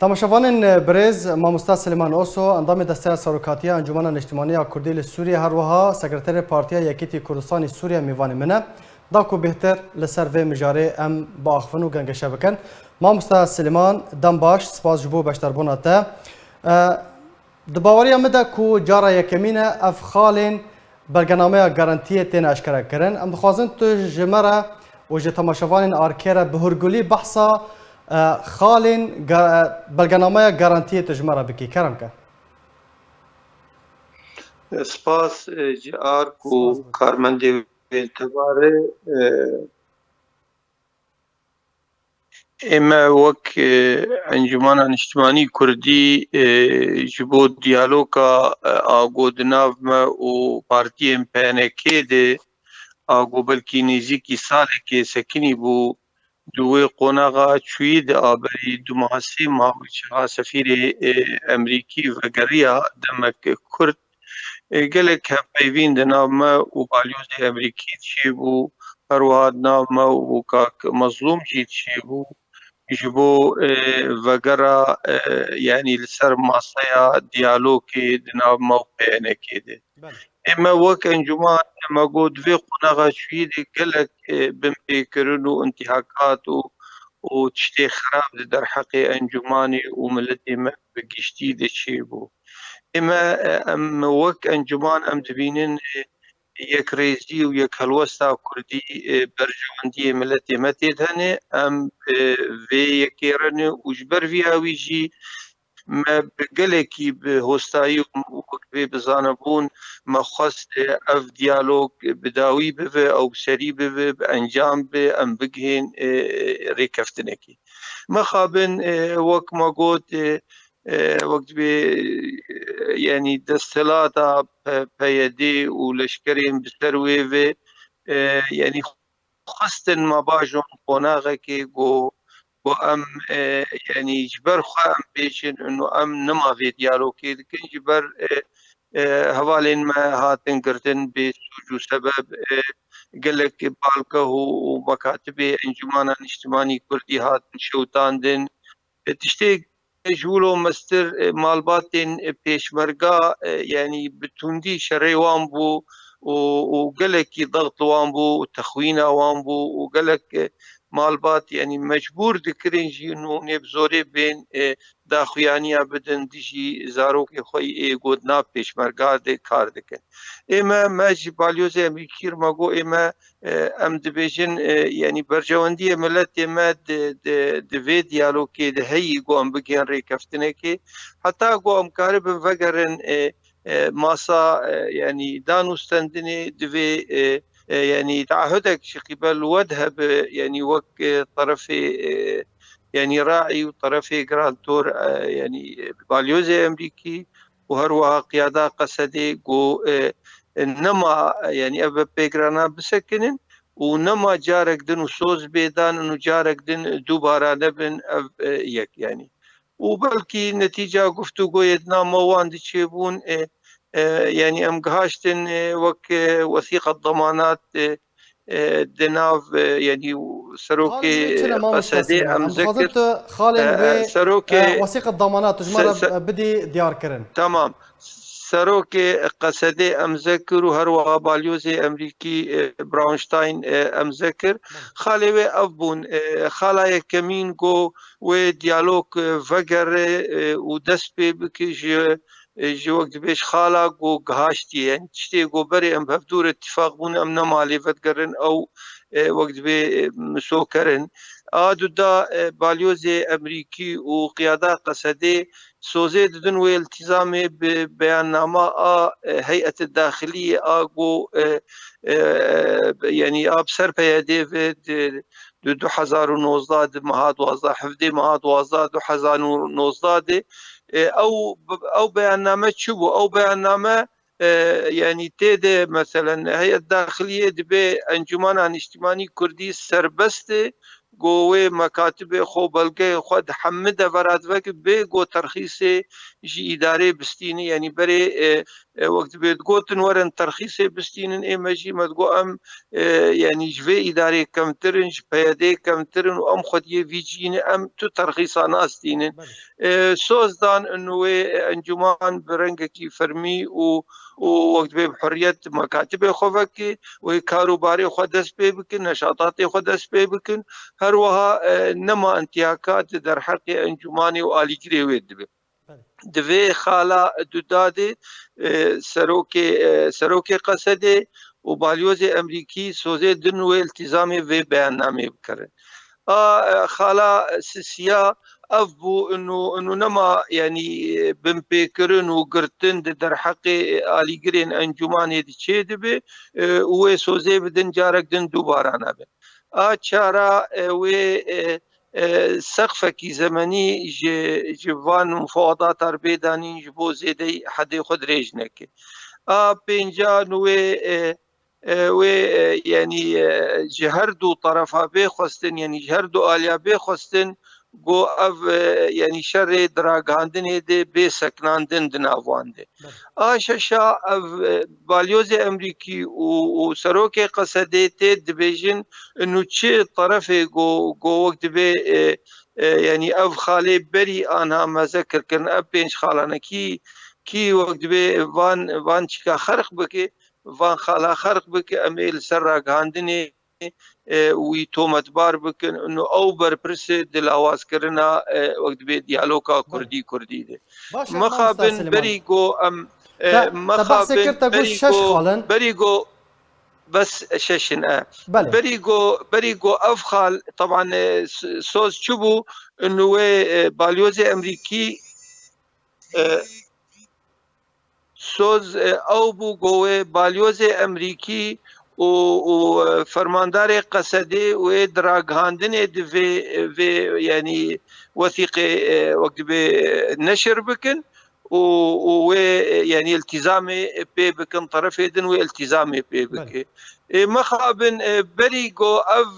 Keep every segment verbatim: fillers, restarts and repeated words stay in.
Temaşevanên birêz, Mamosta Silêman Oso, endamê Desteya Serokatiya Encûmena Niştimanî ya Kurdî li Sûriyê, her wiha Sekreterê Partiya Yekîtî Kurdistanî Sûriye mêvanê min e. Da ku bêhtir li ser vê mijarê em biaxivin û gengeşe bikin. Mamosta Silêman, dem baş, spas ji bo beşdarbûna te. E, Di baweriya min de ku cara yekemîn e, ev xalên belgenameya garantiyê têne eşkerekirin. Em dixwazin tu ji me re û ji temaşevanên Arkê re bi hurgulî behsa, e, xalên ga-, belgenameya garantiyê tu ji me re bikî. Kerem ke. Spas, e, ji Ark û karmendê wê tevare, e, Ê me wek, e, Encûmena Niştimanî Kurdî, e, ji bo diyaloga, e, a ku di nav me û partiyên P N K'ê de, a ku belkî nêzîkî salekê sekinî bû, di wê qonaxa çûyî de a berî du mah sê mah û çira sefîrê, e, Emerîkî vegeriya demek kurt, E, gelek hevpeyvîn di nav me û balyozê Emerîkî çêbû, her wiha di nav me û kak Mezlûm jî çêbû, ji bo, e, vegera, e, yanî li ser masaya diyalogê di nav me û P N K'ê de. Belê. Ê me wek encûman, me got, di vê qonaxa çûyî de gelek, e, binpêkirin û intîhakat û, û tiştê xerab di derheqê encûmanê û miletê me bi giştî de çêbû. Ê me, e, em wek encûman em dibînin, e, yekrêzî û yekhelwesta Kurdî, e, berjewendiyê miletê me tê de hene. Em, e, vê yekê re ne û ji ber vî awî jî me bi gelekî bi hostayî û wek vê bi zanebûn me xwest, e, ev diyalog bi dawî bibe, ew bi serî bibe, bi encam be, em bigihên, e, rêkeftinekê. Mixabin, e, wek me got, e, e, wek dibê, e, yanî desthilata P-, P Y D û leşkerên bi ser wê ve, e, yanî xwestin me bajon qonaxekê ku, ku em, e, yanî ji ber xwe em bêjin û em nima vê diyalogê dikin, ji ber, e, e, hevalên me hatin girtin bê sûc û sebeb, e, gelek balgeh û, û mekatibê Encûmana Niştimanî Kurdî hatin şewitandin. E, tiştê ji wilo mestir, e, malbatên, e, pêşmerga, e, yanî bi tundî şerê wan bû û, û gelekî dext li wan bû û texwîna wan bû û gelek, e, malbat, yanî mecbûr dikirin jî nûnê bi zorê bên, e, daxuyaniya bidin dijî zarokê xwe yê ku di nav pêşmerga de kar dikin. Ê me, me ji balyozê Emerîkî re me got, ê me, e, em dibêjin, e, yanî berjewendiyê miletê me di, di, di vê diyalogê de heyî ku em bigihên rêkeftinekê. Heta ku em karibin vegerin, e, e, masa, e, yanî danûstendinê divê, e, e, yanî teahudek ji qîbel we de hebe, yanî wek, e, terefê, e, yanî raî û terefê grantor, e, yanî, e, balyozê Emerîkî û her wiha qiyada Qesedê ku, e, nema, e, yanî ev pêgirana bisekinin û nema carek din û soz bê dan û carek din dubara nebin ev, e, yek yanî. Û belkî netîca guftûgoyê di nav me wan diçêbûn, e, e, yanî em gihaştin, e, wek, e, wesîqet demanat, e, e, di nav, e, yanî serokê Qesedê em zekir. Xalên wê çi ne, mamosta Silêman? Em dixwazin tu xalên wê, e, serokê, e, wesîqet demanat tu ji me re, e, bidî diyarkirin. Tamam. Serokê Qesedê em zekir û her wiha balyozê Emerîkî, e, Brownstein, e, em zekir. Belê. Xalê wê ev bûn. E, xala yekemîn got wê diyalog, e, vegere, e, û dest pê bike ji, e, ji wek dibêj xala ku gihaştiye. Yanî tiştê ku berê em bi hevdû re îtîfaq bûn, em nema lê vedigerin ew, e, wek dibê, e, misokerin. A du da, e, balyozê Emerîkî û qiyada Qesedê sozê didin wê îltîzamê bi beyannama a, e, Heyetê Daxiliyê a ku, e, e, yanî a bi ser P Y D ve di, di du hezar û nozdeh di meha duwazdeh, hevdê meha duwazdeh du hezar û nozdeh de, e, ew, ew beyanname çi bû? Ew beyanname, e, yanî tê de meselen Heyet Daxiliyê dibê Encûmena Niştimanî Kurdî serbest e go wê mekatibê xwe, belgeyê xwe di hemî devera divekî bê go terxîsê ji îdarê bistînin, yanî berê, e, e, wek dibê digotin werin terxîsê bistînin, ê me jî me digo em, e, yanî ji vê îdarê kemtir in, ji P Y D'ê kemtir in û em xwediyê vî cî ne, em tu terxîsa nastînin. Belê. E, soz dan û wê encûman bi rengekî fermî û, û wek dibê bi hurriyet mekatibê xwe vekê, wê kar û barê xwe dest pê bikin, neşatatê xwe dest pê bikin. Her wiha, e, nema intihaka di derheqê encûmanê û alîgirê wê dibe. Belê. Di vê xala Dudadê, e, serokê, e, serokê Qesedê û balyozê Emerîkî sozê din wê iltîzamê vê beyannameyê bikirin. A, e, xala Sisiya ev bû, inu, inu nema, yanî, e, binpêkirin û girtin di derheqê, e, alîgirên encûmanê de çê dibe, e, û wê sozê bidin, carek din dubara nebe. A çara, e, wê, e, e, seqfekî zemenî ji, ji van mufawedata re bê danîn ji bo zêdeyî hedê xwe dirêj neke. A pênca, nu wê, e, e, wê, e, yanî, e, ji her du terefa bê xwestin, yanî ji her du aliya bê xwestin, ku ev, e, yanî şerê di ragihandinê de bê sekinandin di nav wan de. Belê. A şeşa ev, e, balyozê Emerîkî û, û serokê Qesedê tê dibêjin, nu çi terefê go, go wek dibê, e, e, yanî ev xalê berî anha meze kirkirin, ev pênc xalanekî kî wek dibê van, van çika xerq bike, van xala xerq bike, em ê li ser ragihandinê, e, wî tometbar bikin. Û ew berpirsê di lawazkirina, e, wek dibê diyaloga Belê. Kurdî-Kurdî de. Baş e, mamosta Mixabin Silêman. Berî go em, e, Te, te mixabin behsê kir, te got berî şeş go, xal in. Berî go, bes şeş in, e. Belê. Berî go, berî go ev xal, teban, e, s-, soz çi bû? Inu wê, e, balyozê Emerîkî, e, soz, e, ew bû, go wê balyozê Emerîkî û, û, e, fermandarê Qesedê wê di ragihandinê di vê, vê, yanî wesîqê, e, wek dibê, e, neşir bikin û, û wê, e, yanî iltîzamê pê bikin, terefê din wê iltîzamê pê Belê. bike. E, mixabin, e, berî go ev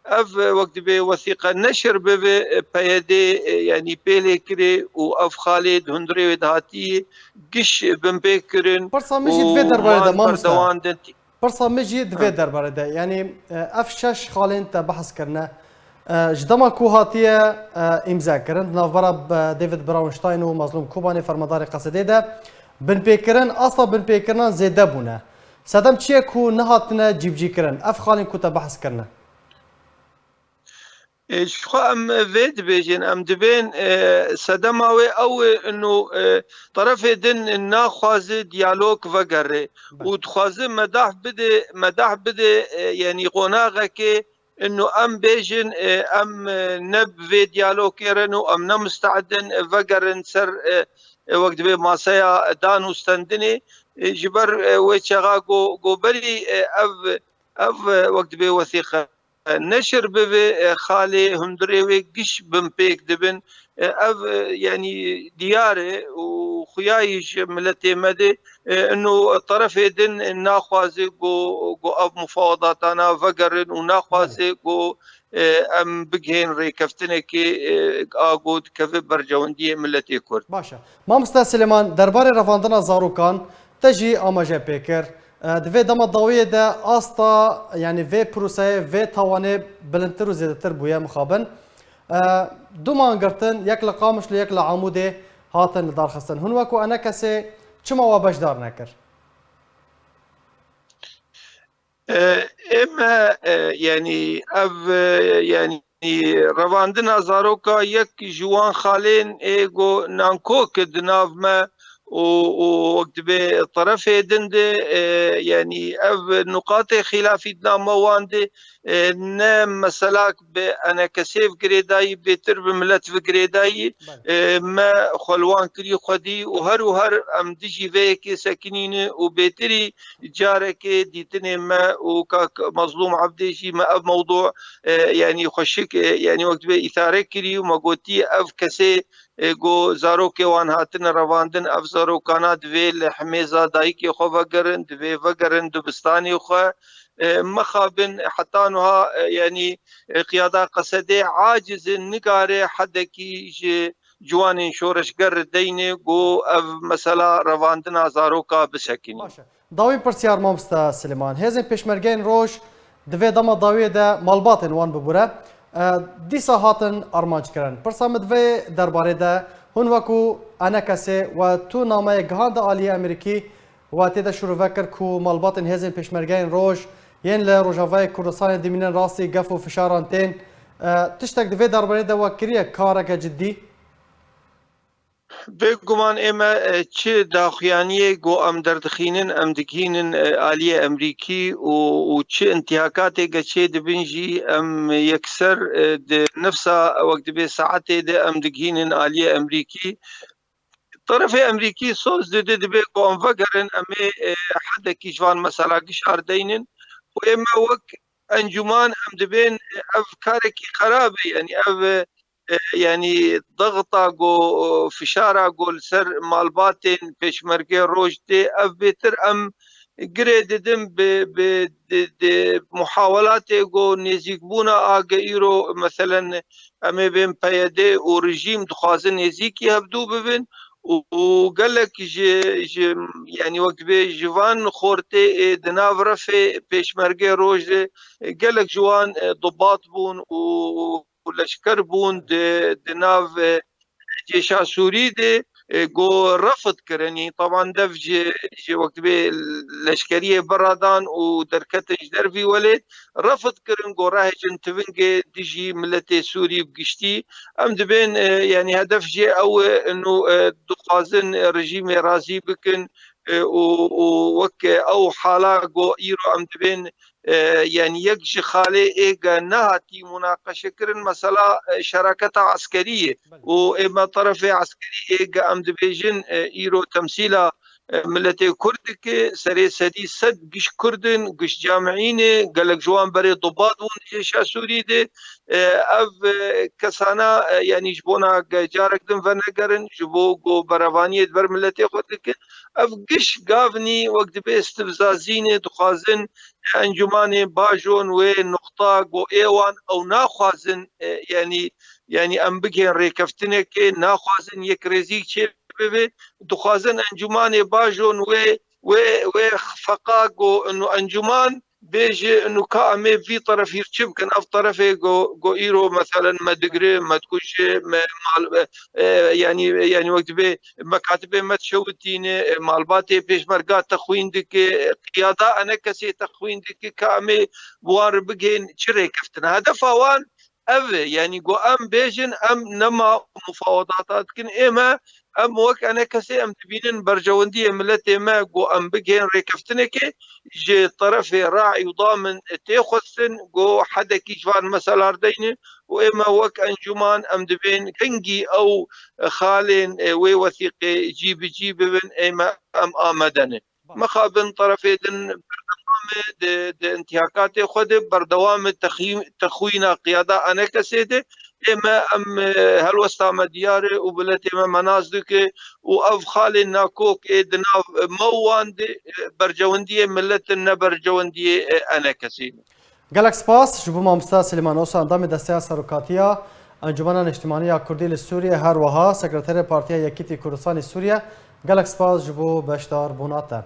Ev, e, wek dibê wesîqe neşir bibe, e, P Y D, e, yanî pê lê kirê û ev xalê di hundirê wê de hatî giş binpêk kirin Pirsa min jî di vê û derbarê de, van mamoste. berdewandin. Pirsa min jî di vê Ha. derbarê de. Yanî, e, ev şeş xalên te behs kirine. E, ji dema ku hatiye, e, îmze kirin, di navbera, e, David Brownstein û Mazlûm Kobanê, fermandarê Qesedê de, binpêkirin, asta binpêkirinan zêde bûne. Sedem çi ye ku nehatine cîbicîkirin? Ev xalên ku te behs kirine? E, ji xwe em vê dibêjin, em dibên, e, sedema wê ew e, ino, e, terefê din naxwaze diyalog vegere Belê. û dixwaze medah bide, medah bide, e, yanî qonaxekê, ino em bêjin, e, em, e, ne bi vê diyalogê re ne û em ne musteed in, e, vegerin ser, e, e, wek dibê maseya danûstendinê. E, ji ber, e, wê çaxa go, go berî, e, ev, ev, e, wek dibê wesîqe neşir bibe, e, xalê hundirê wê giş binpêk dibin. E, ev, e, yanî diyar e û xuyayî ji miletê me de, e, ino terefê din naxwaze ku, ku ev mufawedatana vegerin û naxwaze Belê. ku, e, em bigihên rêkeftinekê, e, a ku dikeve berjewendiyê miletê Kurd. Baş e. Mamoste Silêman, derbarê revandina zarokan te jî amaje pê kir. E, di vê dema dawiyê de asta, yanî vê proseyê, vê tawanê bilindtir û zêdetir bûye mixabin. E, du man girtin, yek li Qamişlo, yek li Amûdê hatin lidarxistin. Hûn wekû ENKSê çima we beşdar nekir? E, ê me, e, yanî ev, e, yanî revandina zaroka yek ji wan xalên ê ku nankok di nav me û, û wek dibê terefê din de, e, yanî ev nuqatê xîlafî di nav me wan de, e, ne meselak bi ENKSê ve girêdayî, bêtir bi milet ve girêdayî, Belê. e, me xwe li wan kirî xwedî û her û her em dijî vê yekê sekinîne û bêtirî carekê dîtinê me û kak Mezlûm Ebdê jî me ev mewdû, e, yanî xweşik, e, yanî wek dibê îtare kirî û me gotî ev kesê, e, ku zarokê wan hatine revandin, ev zarokana divê li himêza dayikê xwe vegerin, divê vegerin dibistanê xwe, e, mexabin heta nuha, e, yanî, e, qiyada Qesedê aciz in, nigare hedekî ji ciwanên şoreşger re deyne ku ev mesela revandina zaroka bisekinî. Baş e. Dawîn pirsyar, mamoste Silêman. Hêzên Pêşmergeyên Roj di vê dema dawiyê de malbatên wan bibûre, e, dîsa hatin armanc kirin. Pirsa min di vê derbarê de, hûn wekû enekesê we tu nameyê gihande aliyê Amerîkî, we tê de şirove kir ku malbatên Hêzên Pêşmergeyên Roj yên li Rojavayê Kurdistanê dimînin rastî gef û fişaran tên. E, tiştek di vê derbarê de we kiriye kareke cidî? Bêguman ême, e, çi daxuyaniyê ku em derdixînin, em digihînin, e, aliyê Emrîkî û, û çi intihakatê ge çê dibin jî em yekser, e, di nifsa wek dibê saetê de em digihînin aliyê Emrîkî. Terefê Emrîkî soz dide, dibe ku em vegerin, em ê, e, hedekî ji van mesela gişar deynin û ême wek encûman em dibên, e, ev karekî xerab e, yanî ev, e, e, yanî dexta ku, e, fişara ku li ser malbatên Pêşmergê Roj tê, ev bêtir em girê didin bi, bi, di, di muhawelatê ku nêzîkbûna a ge îro, meselen, em ê bên P Y D û rejîm dixwazin nêzîkî hevdû bibin û, û gelek ji, ji, yanî wek dibê ji van xortê ê di nav refê Pêşmergê Roj de gelek ji wan, e, dibat bûn û, û leşker bûn di, di nav, e, cêşa Sûrî de, e, ku refd kirin. Yî, teban dev ji, ji wek dibê leşkeriyê biradan û derketin ji dervî welêt, refd kirin ku rahêcin tivingê dijî miletê Sûrî bi giştî. Em dibên, e, yanî hedef jê ew e, û, e, dixwazin rejîmê razî bikin, e, û, û wek ew hala ku îro em dibên, e, yanî yek ji xalê ê ge nehatî munaqeşe kirin, mesela, e, şeraketa eskerî ye. Belê. Û ême terefê eskerî ê ge em dibêjin, e, îro temsîla, e, miletê Kurd dike, serê sedî sed giş Kurd in, giş camiî ne, gelek ji wan berê dibat bûn di cêşa Sûrî de. E, ev, e, kesana, e, yanî ji bona ge carek din venegerin, ji bo ku berevaniyê di ber miletê xwe dikin. Ev giş gavnî wek dibê stivzazî ne, dixwazin encûmanê bajon wê nuqta ku ê wan ew naxwazin, e, yanî, yanî em bigihên rêkeftinekê, naxwazin yekrêzî çê bibe, dixwazin encûmanê bajon wê, wê, wê feqa ku inu encûman bêje inu ka em ê vî terefî çi bikin, ev terefê ku, ku îro meselen me digire, me dikuje, me mal, e, e, yanî, yanî wek dibê mekatibê me dişewitîne, e, malbatê pêşmerga texwîn dike, e, qiyada enekesê texwîn dike, ka em ê bi wan re bigihên çi rêkeftin. Hedefa wan ev e, yanî ku em bêjin, em nema mufawedata dikin, ême em wek enekesê em dibînin berjewendiyê miletê me ku em bigihên rêkeftinekê ji terefê raî û damin tê xwestin ku hedekî ji van meselar deynin û ême wek encûman em dibên kengî ew xalên, e, wê wesîqê cî bi cî bibin, ême em amade ne. Baş. Mixabin terefê din berdewam e di, di intihakatê xwe de, berdewam e texî-, texwîna qiyada enekesê de. Ême em, e, helwesta me diyar e û miletê me me nas dike û ev xalên nakok ê di nav me û wan de, e, berjewendiyê milet in, ne berjewendiyê, e, enekesê ne. Gelek spas ji bo mamoste Silêman Osa, endamê Desteya Serokatiya Encûmena Niştimanî ya Kurdî li Sûriyê, her wiha Sekreterê Partiya Yekîtî Kurdistanê Sûriye. Gelek spas ji bo beşdarbûna te.